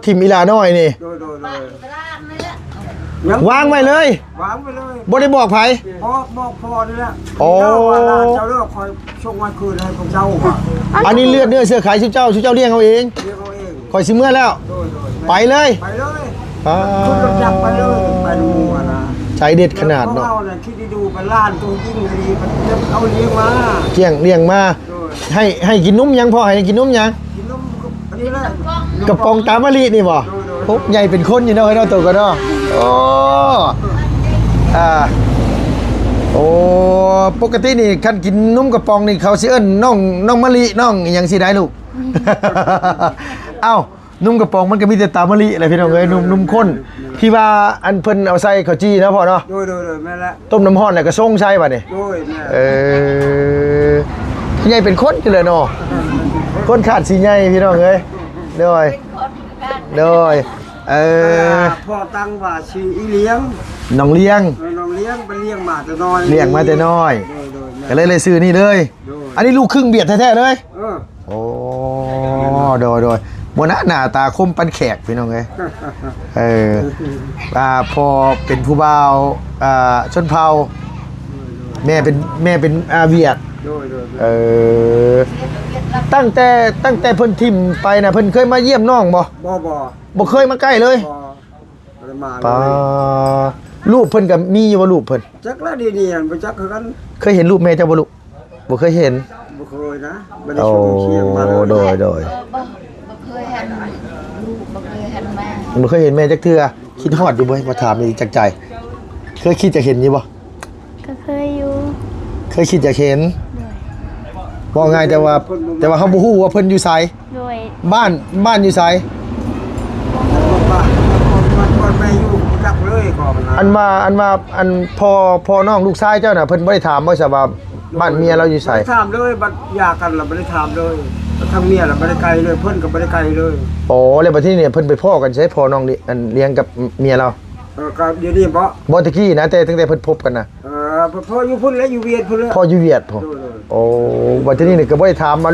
ຖິ້ມອີ່ຫຼ້ານ້ອຍນີ້ ໂດຍ ໂດຍ ໂດຍ ວາງໄວ້ເລີຍ ວາງໄວ້ເລີຍ ບໍ່ໄດ້ບອກໃຜ ບອກ ບອກພໍ່ນີ້ແຫຼະ ໂອ້ ເຈົ້າວ່າຫຼານເຈົ້າເດີ ຂ້ອຍສົ່ງມາຄືນໃຫ້ພວກເຈົ້າວ່າ ອັນນີ້ເລືອດເນື້ອເຊື້ອໄຂ ຊຸມເຈົ້າ ຊຸມເຈົ້າລ້ຽງເອົາເອງ ລ້ຽງເອົາເອງ ຂ້ອຍຊິເມືອແລ້ວ ໂດຍ ໂດຍ ໄປເລີຍ ໄປເລີຍ ອ່າ ຂຶ້ນລົດຈັກໄປເລີຍ ໄປນຳໝູ່ຫັ້ນນະ ໃຈເດັດຂະໜາດເນາະ ພວກເຮົານັ້ນຄິດດີໆ ເປັນຫຼານໂຕຈິງດີ ເອົາລ້ຽງມາ ລ້ຽງ ລ້ຽງມາ ໂດຍ ໃຫ້ ໃຫ້ກິນນົມຫຍັງ ພໍ່ໃຫ້ກິນນົມຫຍັງ? ກິນນົມອັນນີ້ແຫຼະ ກະປ໋ອງຕາມະລິນີ້ບໍ່? ໂດຍ ໂດຍ ໂອ້ ໃຫຍ່ເປັນຄົນຢູ່ເນາະ ເອີຍເນາະ ໂຕກໍເນາະ ໂອ້ ອ່າ ໂອ້ ປົກກະຕິນີ້ຄັນກິນນົມກະປ໋ອງນີ້ ເຂົາຊິເອີ້ນນ້ອງ ນ້ອງມະລິ ນ້ອງອີ່ຫຍັງຊີ້ໄດ໋ລູກ ເອົ້າ ນົມກະປ໋ອງມັນກໍມີແຕ່ຕາມະລິແຫຼະພີ່ນ້ອງເອີຍ ນົມ ນົມຂ້ນ ທີ່ວ່າອັນເພິ່ນເອົາໃສ່ເຂົ້າຈີ່ເນາະພໍ່ເນາະ ໂດຍ ໂດຍ ໂດຍ ແມ່ນແຫຼະ ຕົ້ມນ້ຳຮ້ອນແລ້ວກໍຊົງໃສ່ບັດນີ້ ໂດຍ ແມ່ນ ເອີ ໃຫຍ່ເປັນຄົນຢູ່ແຫຼະເນາະ ຄົນຄາດຊິໃຫຍ່ພີ່ນ້ອງເອີຍ ໂດຍ ໂດຍ ເອີ ພໍ່ຕັ້ງວ່າຊື່ອີ່ລ້ຽງ ນ້ອງລ້ຽງ ເອີ ນ້ອງລ້ຽງ ໄປລ້ຽງມາແຕ່ນ້ອຍ ລ້ຽງມາແຕ່ນ້ອຍ ໂດຍ ໂດຍ ແມ່ນ ກໍເລີຍໄດ້ຊື່ນີ້ເລີຍ ໂດຍ ອັນນີ້ລູກຄຶ່ງຫວຽດແທ້ໆເລີຍ ເອີ ໂອ້ ໂດຍ ໂດຍ ບໍ່ໜ້າ ໜ້າຕາຄົມປານແຂກພີ່ນ້ອງເອີຍ ເອີ ອ່າ ພໍ່ເປັນຜູ້ບ່າວ ອ່າ ຊົນເຜົ່າ ແມ່ເປັນ ແມ່ເປັນ ອ່າ ຫວຽດ ໂດຍ ໂດຍ ເອີ ຕັ້ງແຕ່ ຕັ້ງແຕ່ເພິ່ນຖິ້ມໄປນະ ເພິ່ນເຄີຍມາຢ້ຽມນ້ອງບໍ່? ບໍ່ ບໍ່ ບໍ່ເຄີຍມາໃກ້ເລີຍ ບໍ່ ບໍ່ໄດ້ມາເລີຍ ປ້າ ຮູບເພິ່ນກໍມີຢູ່ບໍ່? ຮູບເພິ່ນ ຈັກລະ ດຽວນີ້ຫັ້ນບໍ່ຈັກຄືກັນ ເຄີຍເຫັນຮູບແມ່ເຈົ້າບໍ່ລູກ? ບໍ່ເຄີຍເຫັນ ບໍ່ເຄີຍນະ ບໍ່ໄດ້ຊົມເຊີຍມາເລີຍ ໂອ້ ໂດຍ ໂດຍ ບໍ່ ບໍ່ເຄີຍເຫັນລູກ ບໍ່ເຄີຍເຫັນແມ່ ບໍ່ເຄີຍເຫັນແມ່ຈັກເທື່ອ ຄິດຮອດຢູ່ບໍ່? ມາຖາມນີ້ຈາກໃຈ ເຄີຍຄິດຈະເຫັນຢູ່ບໍ່? ກໍເຄີຍຢູ່ ເຄີຍຄິດຈະເຫັນ ໂດຍ ເວົ້າງ່າຍແຕ່ວ່າ ແຕ່ວ່າເຮົາບໍ່ຮູ້ວ່າເພິ່ນຢູ່ໃສ ໂດຍ ບ້ານ ບ້ານຢູ່ໃສ? ອັນວ່າ ອັນວ່າ ອັນພໍ່ ພໍ່ນ້ອງລູກຊາຍເຈົ້ານະ ເພິ່ນບໍ່ໄດ້ຖາມບໍ່ຊະວ່າ ບ້ານເມຍລາວຢູ່ໃສ? ບໍ່ໄດ້ຖາມເລີຍ ບັດຫຍ່າກັນລະບໍ່ໄດ້ຖາມເລີຍ ທາງເມຍລະບໍ່ໄດ້ໄກເລີຍ ເພິ່ນກໍບໍ່ໄດ້ໄກເລີຍ ອໍ ແລ້ວບັດທີນີ້ເພິ່ນໄປພໍ້ກັນໃສ ພໍ່ນ້ອງ ອັນ ລ້ຽງກັບເມຍລາວ? ເອີ ກໍດຽວນີ້ບໍ? ບໍ່ ແຕ່ກີ້ນະ ແຕ່ຕັ້ງແຕ່ເພິ່ນພົບກັນນະ ເອີ ພໍ້ຢູ່ພຸ້ນແຫຼະ ຢູ່ຫວຽດພຸ້ນແຫຼະ ພໍ່ຢູ່ຫວຽດພຸ້ນ ໂດຍ ໂດຍ ໂອ້ ບັດທີນີ້ກໍບໍ່ໄດ້ຖາມວ່າ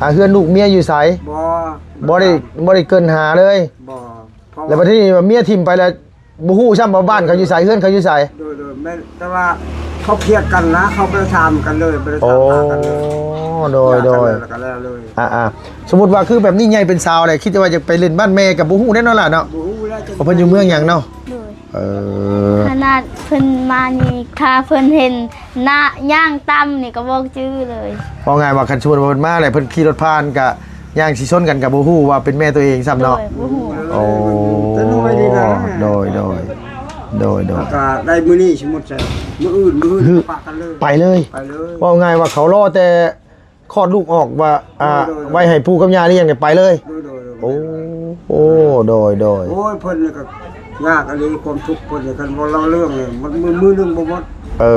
ອ່າ ເຮືອນລູກເມຍຢູ່ໃສ? ບໍ່ ບໍ່ໄດ້ ບໍ່ໄດ້ເກີ່ນຫາເລີຍ ບໍ່ ແລ້ວບັດທີນີ້ເມຍຖິ້ມໄປແລ້ວ ບໍ່ຮູ້ຊ້ຳວ່າບ້ານເຂົາຢູ່ໃສ ເຮືອນເຂົາຢູ່ໃສ ໂດຍ ໂດຍ ແມ່ນ ແຕ່ວ່າເຂົາຄຽດກັນນະ ເຂົາບໍ່ໄດ້ຖາມກັນເລີຍ ບໍ່ໄດ້ຖາມຫາກັນເລີຍ ໂອ້ ໂດຍ ໂດຍ ແລ້ວກໍແລ້ວເລີຍ ອ່າ ສົມມຸດວ່າຄືແບບນີ້ໃຫຍ່ເປັນສາວແລ້ວ ຄິດວ່າຈະໄປຫຼິ້ນບ້ານແມ່ກໍບໍ່ຮູ້ແດ່ເນາະຫຼ້າເນາະ ບໍ່ຮູ້ແລ້ວ ເພິ່ນຢູ່ເມືອງຫຍັງເນາະ ໂດຍ ເອີ ຂະໜາດເພິ່ນມານີ້ ຖ້າເພິ່ນເຫັນນະ ຍ່າງຕາມນີ້ກໍບໍ່ຈື່ເລີຍ ເວົ້າງ່າຍວ່າຄັນສົມມຸດວ່າເພິ່ນມາແລ້ວ ເພິ່ນຂີ່ລົດຜ່ານກໍ ຍ່າງຊິຊົນກັນກໍບໍ່ຮູ້ວ່າເປັນແມ່ຕົວເອງຊ້ຳເນາະ ໂດຍ ບໍ່ຮູ້ ໂອ້ ແຕ່ນ້ອຍນີ້ນະ ໂດຍ ໂດຍ ໂດຍ ໂດຍ ກໍໄດ້ມື້ນີ້ສົມມຸດໃສ່ ມື້ອື່ນ ມື້ອື່ນປະກັນເລີຍ ໄປເລີຍ ໄປເລີຍ ເວົ້າງ່າຍວ່າເຂົາລໍແຕ່ຄອດລູກອອກວ່າ ອ່າ ໂດຍ ໂດຍ ໄວ້ໃຫ້ປູ່ກັບຍ່າລ້ຽງ ໄປເລີຍ ໂດຍ ໂດຍ ໂດຍ ໂອ້ ໂອ້ ໂດຍ ໂດຍ ໂອ້ຍ ເພິ່ນນີ້ກໍຍາກອີ່ຫຼີ ຄວາມທຸກເພິ່ນນີ້ ຄັນບໍ່ເລົ່າເລື່ອງນີ້ ມັນມື້ ມື້ໜຶ່ງບໍ່ໝົດ ເອີ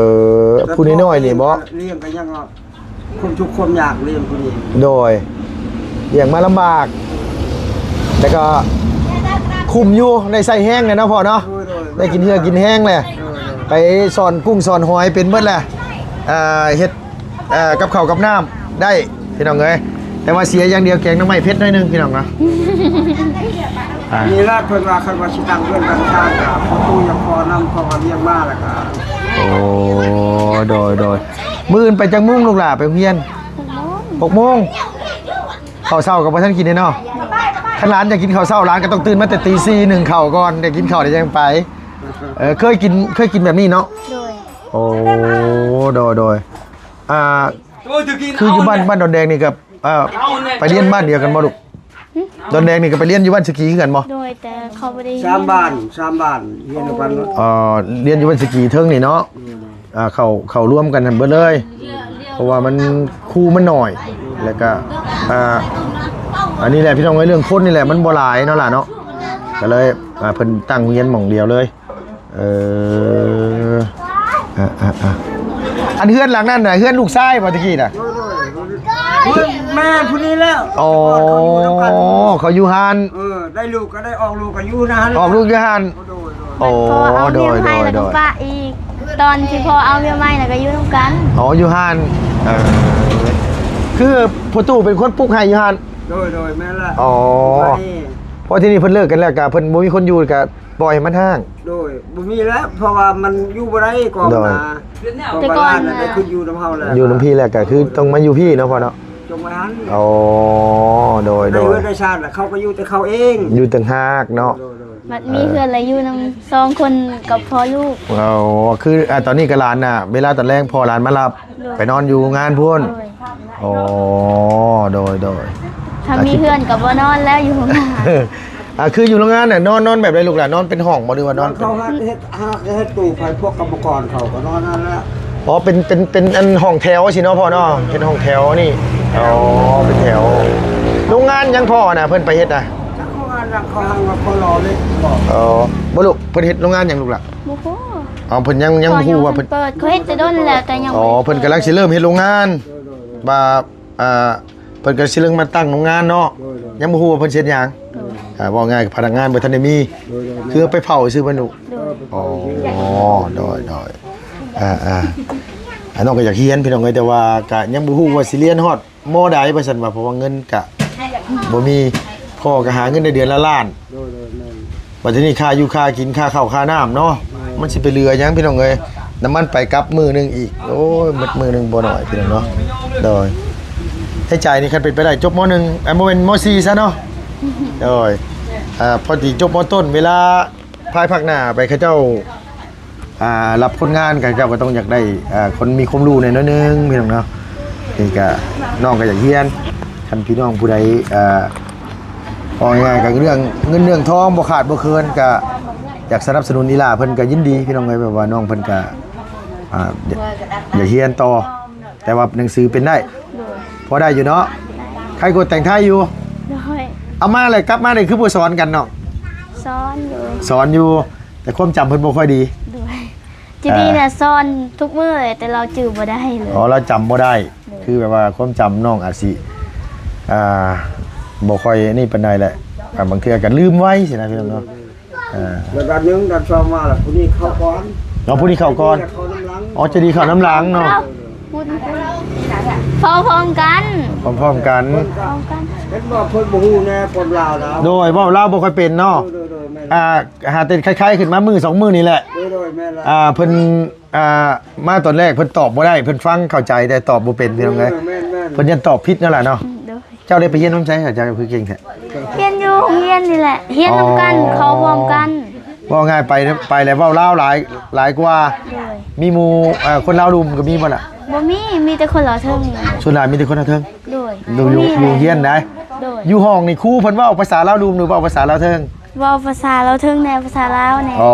ຜູ້ນ້ອຍໆນີ້ບໍ? ລ້ຽງກໍຍັງ ຄວາມທຸກຄວາມຍາກລ້ຽງຜູ້ນີ້ ໂດຍ ລ້ຽງມາລຳບາກ ແລ້ວກໍຄຸ້ມຢູ່ ໄດ້ໃຊ້ແຮງແຫຼະເນາະພໍ່ເນາະ ໂດຍ ໂດຍ ໄດ້ກິນເຫື່ອກິນແຮງແຫຼະ ໂດຍ ໂດຍ ໄປສອນກຸ້ງສອນຫອຍເປັນເບິດແຫຼະ ເອີ ເຮັດ ເອີ ກັບເຂົ້າກັບນ້ຳໄດ້ພີ່ນ້ອງເອີຍ ແຕ່ວ່າເສຍຢ່າງດຽວແກງໜໍ່ໄມ້ເຜັດໜ້ອຍໜຶ່ງພີ່ນ້ອງເນາະ ອ່າ ນີ້ລະເພິ່ນວ່າຄັນວ່າຊິຕັ້ງເຮືອນຕັ້ງຊານກໍພໍ່ຕູ້ຢາກຂໍນຳ ເພາະວ່າລ້ຽງມາແລ້ວກໍ ໂອ້ ໂດຍ ໂດຍ ມື້ອື່ນໄປຈັກໂມງລູກຫຼ້າໄປໂຮງຮຽນ? ຫົກໂມງ ຫົກໂມງ ເຂົ້າເຊົ້າກໍບໍ່ທັນກິນເດ້ເນາະ ຄັນຫຼານຢາກກິນເຂົ້າເຊົ້າ ຫຼານກໍຕ້ອງຕື່ນມາແຕ່ຕີສີ່ ໜຶ້ງເຂົ້າກ່ອນ ໄດ້ກິນເຂົ້າໄດ້ຈັ່ງໄປ ເອີ ເຄີຍກິນ ເຄີຍກິນແບບນີ້ເນາະ ໂດຍ ໂອ້ ໂດຍ ໂດຍ ອ່າ ຄືຢູ່ບ້ານ ບ້ານດອນແດງນີ້ກໍ ອ່າ ໄປຮຽນບ້ານດຽວກັນບໍ່ລູກ? ຫຶ? ດອນແດງນີ້ກໍໄປຮຽນຢູ່ບ້ານສະກີຄືກັນບໍ່? ໂດຍ ແຕ່ເຂົາບໍ່ໄດ້ຮຽນ ສາມບ້ານ ສາມບ້ານຮຽນນຳກັນເນາະ ອໍ ຮຽນຢູ່ບ້ານສະກີເທິງນີ້ເນາະ ອືມ ອ່າ ເຂົ້າ ເຂົ້າລວມກັນຫັ້ນເບິດເລີຍ ເພາະວ່າມັນ ຄູມັນໜ້ອຍ ແລ້ວກໍ ອ່າ ອັນນີ້ແຫຼະພີ່ນ້ອງເອີຍ ເລື່ອງຄົນນີ້ແຫຼະ ມັນບໍ່ຫຼາຍເນາະຫຼ້າເນາະ ກໍເລີຍ ອ່າ ເພິ່ນຕັ້ງໂຮງຮຽນໝ່ອງດຽວເລີຍ ເອີ ອ່າ ອ່າ ອ່າ ອັນເຮືອນຫຼັງນັ້ນນະ ເຮືອນລູກຊາຍບໍ່ຕະກີ້ນະ? ໂດຍ ໂດຍ ເຮືອນ ແມ່ນຜູ້ນີ້ແຫຼະ ອໍ ແຕ່ກ່ອນເຂົາຢູ່ນຳກັນ ເຂົາຢູ່ຫັ້ນ ເອີ ໄດ້ລູກກໍໄດ້ອອກລູກກໍຢູ່ນັ້ນ ອອກລູກຢູ່ຫັ້ນ ໂດຍໆ ອໍ ພໍເອົາເມຍໃໝ່ແລ້ວກໍປະອີກ ຕອນທີ່ພໍ່ເອົາເມຍໃໝ່ແລ້ວກໍຢູ່ນຳກັນ ອໍ ຢູ່ຫັ້ນ ເອີ ຄືພໍ່ຕູ້ເປັນຄົນປຸກໃຫ້ຢູ່ຫັ້ນ ໂດຍໆ ແມ່ນລະ ອໍ ເພາະທີ່ນີ້ເພິ່ນເລີກກັນແລ້ວກໍເພິ່ນບໍ່ມີຄົນຢູ່ກໍປ່ອຍໃຫ້ມັນຮ້າງ ໂດຍ ບໍ່ມີແລ້ວ ເພາະວ່າມັນຢູ່ບໍ່ໄດ້ກອງນາ ແຕ່ກ່ອນນະ ໄດ້ຂຶ້ນຢູ່ນຳເຮົາແລ້ວ ຢູ່ນຳພີ້ແລ້ວກໍຄືຕ້ອງມາຢູ່ພີ້ເນາະພໍ່ເນາະ ຈົ່ງໄວ້ຫັ້ນ ອໍ ໂດຍໆ ໄດ້ເຮືອນໄດ້ຊານແລ້ວ ເຂົາກໍຢູ່ແຕ່ເຂົາເອງ ຢູ່ຕ່າງຫາກເນາະ ໂດຍໆ ບັດມີເຮືອນແລ້ວຢູ່ນຳສອງຄົນກັບພໍ່ລູກ ອໍ ຄື ອ່າ ຕອນນີ້ກໍຫຼານນະ ເວລາຕອນແລງພໍ່ຫຼານມາຮັບ ໂດຍ ໄປນອນຢູ່ໂຮງງານພຸ້ນ ໂດຍ ອໍ ໂດຍໆ ຖ້າມີເຮືອນກໍບໍ່ນອນແລ້ວຢູ່ໂຮງງານ ອ່າ ຄືຢູ່ໂຮງງານນະ ນອນ ນອນແບບໃດລູກຫຼານ ນອນເປັນຫ້ອງບໍ່ ຫຼືວ່ານອນເປັນ ເຂົາເຮັດ ເຮັດ ເຮັດຕູ້ໃຫ້ພວກກຳມະກອນເຂົາກໍນອນນັ້ນແຫຼະ ອໍ ເປັນ ເປັນ ເປັນອັນຫ້ອງແຖວຊີ້ເນາະພໍ່ເນາະ ເປັນຫ້ອງແຖວນີ້ ອໍ ເປັນແຖວ ໂຮງງານຫຍັງພໍ່ນະ ເພິ່ນໄປເຮັດນະ ຈັກໂຮງງານຫຍັງ ເຂົາຫັ້ນວ່າເຂົາຫຼໍ່ເຫຼັກບໍ ອໍ ບໍ່ລູກ ເພິ່ນເຮັດໂຮງງານຫຍັງລູກຫຼະ ບໍ່ຮູ້ ອໍ ເພິ່ນຍັງ ຍັງບໍ່ຮູ້ວ່າເພິ່ນ ເພິ່ນເປີດ ເຂົາເຮັດແຕ່ດົນແລ້ວ ແຕ່ຍັງ ອໍ ບໍ່ໄດ້ເປີດ ເພິ່ນກຳລັງຊິເລີ່ມເຮັດໂຮງງານ ໂດຍໆ ວ່າ ອ່າ ເພິ່ນກໍຊິເລີ່ມມາຕັ້ງໂຮງງານເນາະ ໂດຍໆ ຍັງບໍ່ຮູ້ວ່າເພິ່ນຊິເຮັດຫຍັງ ໂດຍ ອ່າ ເວົ້າງ່າຍພະນັກງານບໍ່ທັນໄດ້ມີ ໂດຍໆ ຄືໄປເຝົ້າຊື່ເພິ່ນຢູ່ ໂດຍ ອໍ ໂດຍໆ ອ່າໆ ອ່າ ນ້ອງກໍຢາກຮຽນພີ່ນ້ອງເອີຍ ແຕ່ວ່າກໍຍັງບໍ່ຮູ້ວ່າຊິຮຽນຮອດມໍໃດວ່າຊັ້ນວ່າ ເພາະວ່າເງິນກະບໍ່ມີ ພໍ່ກໍຫາເງິນໄດ້ເດືອນລະລ້ານ ໂດຍໆ ແມ່ນ ບັດທີນີ້ຄ່າຢູ່ຄ່າກິນ ຄ່າເຂົ້າຄ່ານ້ຳເນາະ ແມ່ນ ມັນຊິໄປເຫຼືອຫຍັງພີ່ນ້ອງເອີຍ ນ້ຳມັນໄປກັບມື້ໜຶ່ງອີກ ໂອ້ຍ ໝົດມື້ໜຶ່ງບໍ່ໜ້ອຍພີ່ນ້ອງເນາະ ໂດຍ ໃນໃຈນີ້ຄັນເປັນໄປໄດ້ຈົບ ມ.ໜຶ່ງ ອ່າ ບໍ່ແມ່ນ ມ.ສີ່ ຊະເນາະ ໂດຍ ອ່າ ພໍດີຈົບ ມ.ຕົ້ນ ເວລາພາຍພາກໜ້າໄປ ເຂົາເຈົ້າ ອ່າ ຮັບຄົນງານ ເຂົາເຈົ້າກໍຕ້ອງຢາກໄດ້ ອ່າ ຄົນມີຄວາມຮູ້ແດ່ໜ້ອຍໜຶ່ງພີ່ນ້ອງເນາະ ນີ້ກະ ນ້ອງກໍຢາກຮຽນ ຄັນພີ່ນ້ອງຜູ້ໃດ ອ່າ ເວົ້າງ່າຍໆ ກໍເລື່ອງເງິນເລື່ອງທອງບໍ່ຂາດບໍ່ເຂີນ ກໍຢາກສະໜັບສະໜູນອີ່ຫຼ້າເພິ່ນກໍຍິນດີພີ່ນ້ອງເອີຍ ແບບວ່ານ້ອງເພິ່ນກໍ ອ່າ ຢາກຮຽນຕໍ່ ແຕ່ວ່າໜັງສືເປັນໄດ້ ໂດຍ ພໍໄດ້ຢູ່ເນາະ ໄດ້ ໃຄກວ່າແຕ່ງໄທຢູ່ ໂດຍ ເອົາມາແລ້ວກັບມານີ້ຄືບໍ່ສອນກັນເນາະ ສອນຢູ່ ສອນຢູ່ ແຕ່ຄວາມຈຳເພິ່ນບໍ່ຄ່ອຍດີ ໂດຍ ຈີດີນະ ອ່າ ສອນທຸກມື້ເລີຍ ແຕ່ລາວຈື່ບໍ່ໄດ້ເລີຍ ອໍ ລາວຈຳບໍ່ໄດ້ ໂດຍ ຄືແບບວ່າຄວາມຈຳນ້ອງອາດຊິ ອ່າ ບໍ່ຄ່ອຍນີ້ປານໃດແຫຼະ ອ່າ ບາງເທື່ອກໍລືມໄວຊີ້ນະພີ່ນ້ອງເນາະ ເອີ ແລ້ວດັນໜຶ່ງດັນສອງມາແລ້ວ ຜູ້ນີ້ເຂົ້າກ່ອນ ເນາະ ຜູ້ນີ້ເຂົ້າກ່ອນ ຜູ້ນີ້ເຂົ້ານຳຫຼັງ ອໍ ຈະດີເຂົ້ານຳຫຼັງເນາະ ເຂົ້າພ້ອມກັນ ພ້ອມໆກັນ ພ້ອມກັນ ເຫັນບໍ່ ເພິ່ນບໍ່ຮູ້ແນ່ ຄົນລາວນະ ໂດຍ ເວົ້າລາວບໍ່ຄ່ອຍເປັນເນາະ ໂດຍໆ ແມ່ນ ອ່າ ຫາແຕ່ໄຄໆຂຶ້ນມາມື້ສອງມື້ນີ້ແຫຼະ ໂດຍໆ ແມ່ນລະ ອ່າ ເພິ່ນ ອ່າ ມາຕອນແລກເພິ່ນຕອບບໍ່ໄດ້ ເພິ່ນຟັງເຂົ້າໃຈແຕ່ຕອບບໍ່ເປັນ ພີ່ນ້ອງເອີຍ ເອີ ແມ່ນໆ ເພິ່ນຍັງຕອບຜິດນັ້ນລະເນາະ ໂດຍ ເຈົ້າໄດ້ໄປຮຽນນຳໃສ ເຈົ້າຄືເກັ່ງແທ້ ຮຽນຢູ່ໂຮງຮຽນນີ້ແຫຼະ ຮຽນນຳກັນ ອໍ ເຂົ້າພ້ອມກັນ ເວົ້າງ່າຍໄປ ໄປແລ້ວເວົ້າລາວຫຼາຍ ຫຼາຍກວ່າ ໂດຍ ມີໝູ່ ເອີ ຄົນລາວລຸ່ມກໍມີບໍ່ລະ ບໍ່ມີ ມີແຕ່ຄົນລາວເທິງ ສ່ວນຫຼາຍມີແຕ່ຄົນລາວເທິງ ໂດຍ ຢູ່ ຢູ່ ຢູ່ໂຮງຮຽນໃດ ໂດຍ ຢູ່ຫ້ອງນີ້ຄູເພິ່ນເວົ້າພາສາລາວລຸ່ມ ຫຼືເວົ້າພາສາລາວເທິງ ເວົ້າພາສາລາວເທິງແດ່ ພາສາລາວແດ່ ອໍ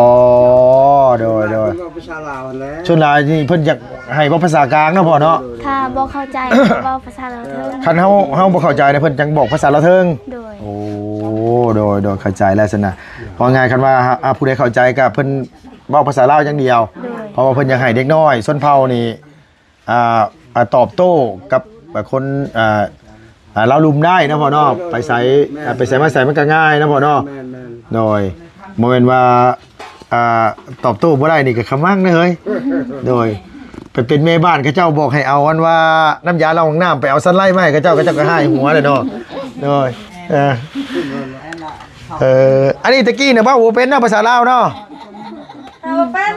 ໂດຍໆ ເພິ່ນເວົ້າພາສາລາວຫັ້ນແຫຼະ ສ່ວນຫຼາຍນີ້ເພິ່ນຢາກໃຫ້ເວົ້າພາສາກາງເນາະພໍ່ເນາະ ຖ້າບໍ່ເຂົ້າໃຈກໍເວົ້າພາສາລາວເທິງ ຄັນເຮົາ ເຮົາບໍ່ເຂົ້າໃຈນະ ເພິ່ນຈັ່ງບອກພາສາລາວເທິງ ໂດຍ ໂອ້ ໂດຍໆ ເຂົ້າໃຈແລ້ວຊັ້ນນະ ເວົ້າງ່າຍຄັນວ່າ ອ່າ ຜູ້ໃດເຂົ້າໃຈກໍເພິ່ນເວົ້າພາສາລາວຢ່າງດຽວ ໂດຍ ເພາະວ່າເພິ່ນຢາກໃຫ້ເດັກນ້ອຍຊົນເຜົ່ານີ້ ອ່າ ອ່າ ຕອບໂຕ້ກັບ ອ່າ ຄົນ ອ່າ ອ່າ ລາວລຸ່ມໄດ້ເນາະພໍ່ເນາະ ໂດຍ ໄປໃສ ແມ່ນ ອ່າ ໄປໃສມາໃສມັນກໍງ່າຍເນາະພໍ່ເນາະ ແມ່ນໆ ໂດຍ ບໍ່ແມ່ນວ່າ ອ່າ ຕອບໂຕ້ບໍ່ໄດ້ນີ້ກໍຂະມັງເດີເຮີ້ຍ ໂດຍ ໄປເປັນແມ່ບ້ານເຂົາເຈົ້າບອກໃຫ້ເອົາອັນວ່ານ້ຳຢາລ້າງຫ້ອງນ້ຳ ໄປເອົາສັນໄລມາໃຫ້ເຂົາເຈົ້າ ເຂົາເຈົ້າກໍຮ້າຍຫົວແຫຼະເນາະ ໂດຍ ເອີ ເອີ ອັນນີ້ແຕ່ກີ້ນະເວົ້າບໍ່ເປັນເນາະ ພາສາລາວເນາະ ເວົ້າເປັນ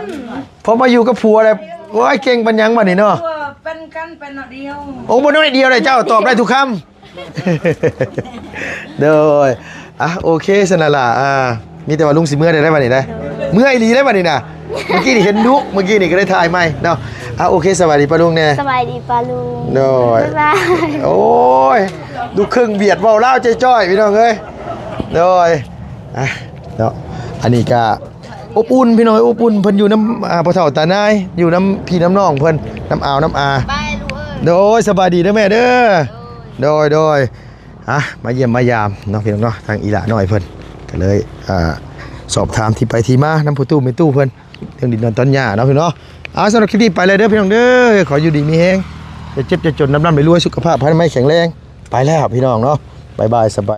ພໍມາຢູ່ກັບຜົວແລ້ວ ໂອ້ຍ ເກັ່ງປານຫຍັງບັດນີ້ເນາະ ເປັນກັນເປັນໜ້ອຍດຽວ ໂອ້ ບໍ່ໜ້ອຍດຽວເດ້ ເຈົ້າຕອບໄດ້ທຸກຄຳ ໂດຍ ອ່ະ ໂອເຄຊັ້ນລະ ອ່າ ມີແຕ່ວ່າລຸງຊິເມືອໄດ້ ໄດ້ບັດນີ້ນະ ເມືອອີ່ຫຼີໄດ້ບັດນີ້ນະ ເມື່ອກີ້ນີ້ເຫັນດຸ ເມື່ອກີ້ນີ້ກໍໄດ້ຖ່າຍໃໝ່ເນາະ ອ່ະ ໂອເຄ ສະບາຍດີປ້າລຸງແດ່ ສະບາຍດີປ້າລຸງ ໂດຍ ບາຍບາຍ ໂອ້ຍ ລູກຄຶ່ງຫວຽດເວົ້າລາວຈ້ອຍໆ ພີ່ນ້ອງເອີຍ ໂດຍ ອ່ະ ເນາະ ອັນນີ້ກະ ອົບອຸ່ນພີ່ນ້ອງເອີຍ ອົບອຸ່ນ ເພິ່ນຢູ່ນຳ ອ່າ ພໍ່ເຖົ້າຕານາຍ ຢູ່ນຳພີ່ນຳນ້ອງເພິ່ນ ນຳອາວນຳອາ ໂດຍ ສະບາຍດີເດີແມ່ເດີ ໂດຍ ໂດຍ ອ່ະ ມາຢ້ຽມມາຢາມເນາະ ພີ່ນ້ອງເນາະ ທາງອີ່ຫຼ້ານ້ອຍເພິ່ນ ກໍເລີຍ ອ່າ ສອບຖາມທີ່ໄປທີ່ມານຳພໍ່ຕູ້ແມ່ຕູ້ເພິ່ນ ເລື່ອງດິນດອນຕອນຫຍ້າເນາະ ພີ່ນ້ອງເນາະ ອ່າ ສຳລັບຄລິບນີ້ໄປແລ້ວເດີ ພີ່ນ້ອງເດີ ຂໍຢູ່ດີມີແຮງ ຢ່າເຈັບຢ່າຈົນ ລ່ຳໆລວຍໆ ສຸຂະພາບພະອະນາໄມແຂງແຮງ ໄປແລ້ວພີ່ນ້ອງເນາະ ບາຍບາຍ ສະບາຍ